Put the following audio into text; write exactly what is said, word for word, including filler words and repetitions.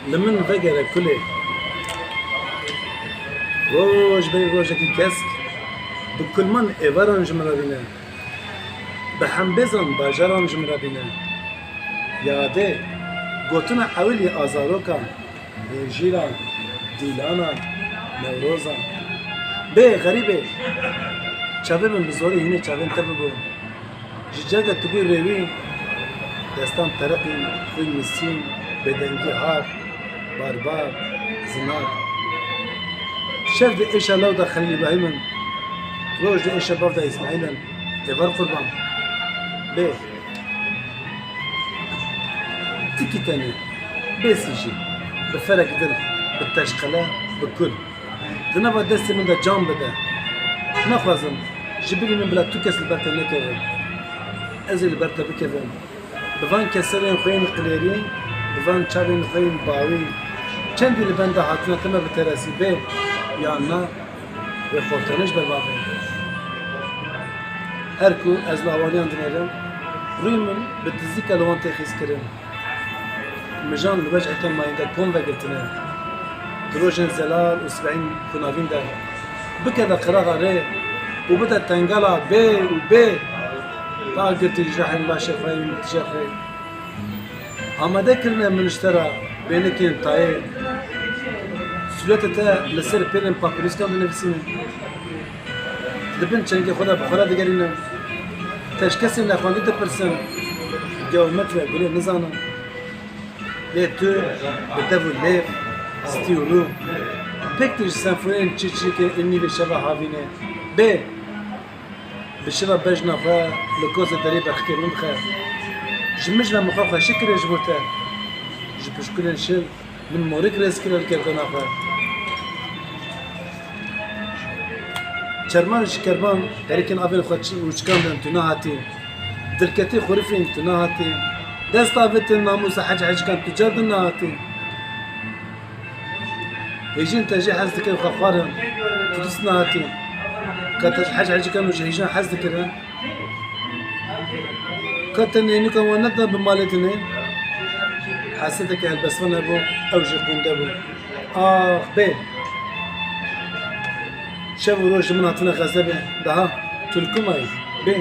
Li min vegere kulê. Roj berî rojekî kesk bi kulman êvaran ji min re bîne. Bi hembêzan bajaran ji min re bîne. Yadê gotina ewilî a zarokan, Hêjîran, Dîlanan, Newrozan. Bê xerîbê, çavê min bi zorî hînê çavên te bibûn. Ji cem de tu bû rêwî, destan tereqîn, xwîn misîn, bêdengî har, barbar, zinar. Şev di êşa law de Xelîl Îbrahîm in, roj di êşa bav de Îsmaîl in, êvar qurban. Bê tikî tenê, bê sîjî, bi ferek dil, bi teşqele, bi kul. Di nava destê min de can bide. Naxwazim ji bilî min bila tu kes li ber te nekeve. Ez ê li ber te bikevim. Bi van keserên xwe yên qilêrî, bi van çavên xwe yên bawî, çendî li benda hatina te me bi teresî bê yan na, wê xortene ji ber bavê. Her ku ez li awaniyan dinêrim, rûyê min bi dizîka li wan tê xîzkirin. Mijan li weciheke mayînde kom vegirtine. Di rojên zelal û sibehîn xunavîn de bikeve qiraxa rê û bide tengala bê û bê. Ta girtî ji rehên laşê xwe yên tije xwe. Amade kirine min ji te re bênikên tayê. Sûretê te li ser pêlên papîroskan dinivîsîne. Di bin çengê xwe de bi xwe re digerîne. Te ji kesên nexwendî dipirsin. Geometre gulê nizanin. Lê tu bi dev û lêv, stî û rû, pêk tê ji senfoniyên çîçîkên ê nîvê şeva havînê. Bê, bi şiva bejna xwe li kozê derê berxikê min bixe. Ji mijna min xwe xweşik kirê ji bo te. Ji pişkulên şil min morik rêz kire li gerdana xwe. Çerman ji kerban derikên avên xwe çi-, û çikan din tu nehatî. Dirketî xurifîn tu nehatî. Dest avêtin namûsa hec hecikan tu car din nehatî. Hêjîn te jê hez dikin xwe xwarin. Tu dist nehatî. Ka te ji hec hecikan û ji hêjîn hez dikirin. Ka te nênûka wan neda bi malê dinê. Hesedeke helbestvan hebû, ew jî qûnde bû. Ax bê. Şev û roj ji min hatine xezebê. Daha tu li ku mayî? Bê.